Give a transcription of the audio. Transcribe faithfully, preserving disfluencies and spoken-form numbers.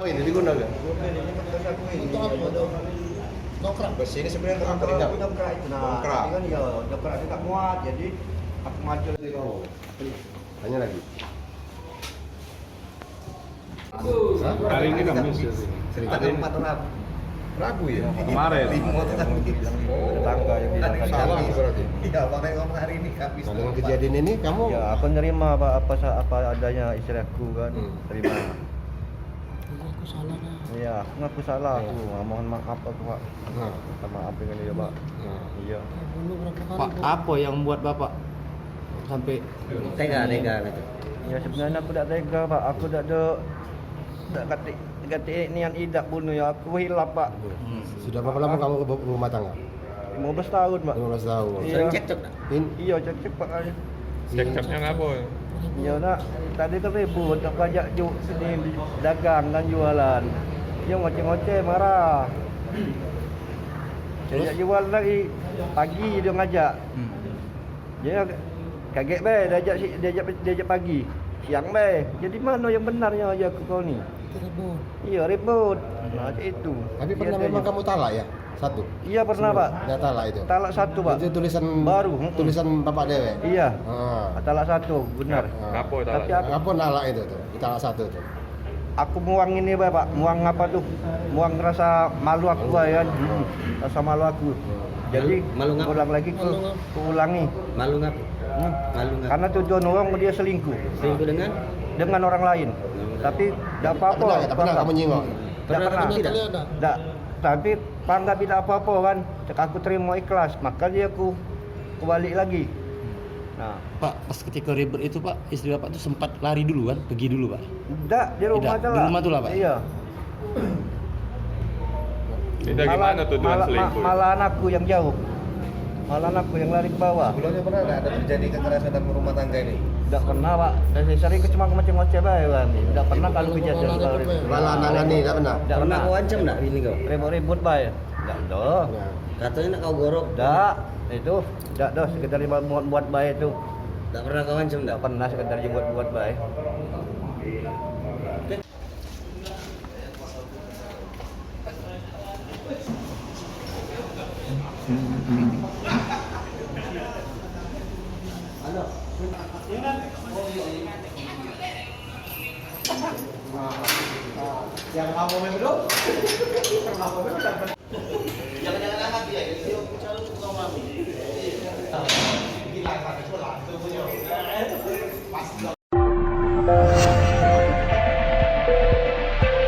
Ini digunakan. Untuk apa? Untuk dongkrak. Besi ini sebenarnya untuk apa? Dongkrak itu, nah. Dongkrak. Tapi kan, ya, dongkrak itu tak muat, jadi aku maju dari bawah. Tanya lagi. Hari ini Kamis ya, sih. Cerita empat orang. Rabu ya? Kemarin. Oh, tetangga yang bilang hari Kamis. Salah berarti. Iya, makanya ngomong hari ini Kamis. Nah, dengan kejadian ini kamu? Ya, aku nerima apa, apa sa-, apa adanya istri aku kan. Hmm. Terima. Iya, aku salah dah. Iya, aku ngaku salah aku. Nah, mohon maaf aku, Pak. Nah. Minta maaf dengan dia, Pak. Nah. Iya. Bunuh berapa kali, Pak, Bu? Apa yang membuat Bapak sampai tega, tega gitu? Ya, sebenarnya aku dak tega, Pak. Aku dak ada, dak katik, katik niat idak bunuh ya. Aku hilap, Pak. Hmm. Sudah berapa lama kamu ber-, berumah tangga? Lima belas tahun, Pak. Lima belas tahun. Iya. Sering cekcok dak? In- Iya, cekcok, Pak, kali. Cekcoknya ngapa? Iya, nak. Tadi kan ribut, nak ajak juk sini dagang kan, jualan. Dia ngoceh-ngoceh, marah. Terus? Diajak jual lagi. Pagi dia ngajak. Hmm. Dia kaget bae, diajak si-, diajak, diajak pagi. Siang bae. Jadi mano yang benarnya aja aku kau ni? Ribut. Iya, ribut. Nah, macam itu. Tapi pernah memang kamu talak ya? Satu? Iya, pernah, Pak. Dah talak itu? Talak satu, Pak. Itu tulisan, baru, mm-mm, tulisan bapak dewek? Iya. Ah. Talak satu, benar. Ah. Ngapo talak? Tapi aku, ngapo nalak itu tuh? Talak satu tuh. Aku muang ini bae, Pak. Muang apa tuh? Muang rasa malu aku bae kan. Hmm. Rasa malu aku. Hmm. Jadi, malu ngapa? Ulang lagi ku, malu ngapa? Ku ulangi. Malu ngapa? Hmm. Malu ngapa? Karena tujuan orang dia selingkuh. Selingkuh dengan? Dengan orang lain. Dengan orang lain. Tapi dak apa-apa. Pernah, tak pernah kamu nyingok? Dak pernah. Pernah kamu tidak? Dak. Tapi panggap tidak apa-apa kan. Cak aku terima ikhlas, maka dia aku, aku balik lagi. Nah. Pak, pas ketika ribut itu, Pak, istri Bapak tuh sempat lari dulu kan? Pergi dulu, Pak? Dak, di rumah. Tidak, tu di lah. Rumah tu lah, Pak? Iya. Ini dari mana tuh tuduhan selingkuh itu? Malahan aku yang jauh. Malahan aku yang lari ke bawah. Sebelumnya pernah nggak ada terjadi kekerasan dalam rumah tangga ini? Dak pernah, Pak. Dari sering ke cuma ngoceh-ngoceh bae kan. Dak pernah kalau kejadian. Malah nangani, dak pernah? Dak pernah. Pernah kau ancam dak bini kau? Ribut-ribut bae. Dak do. Ya. Katanya nak kau gorok. Dak, itu dak do, sekedar buat-buat bae tu. Dak pernah kau ancam dak? Dak pernah, sekedar buat-buat bae. Yang lama memang belum. Jangan-jangan anak dia, dia calon ketua mami. Gila, sampai sekolah, itu punya. Pas.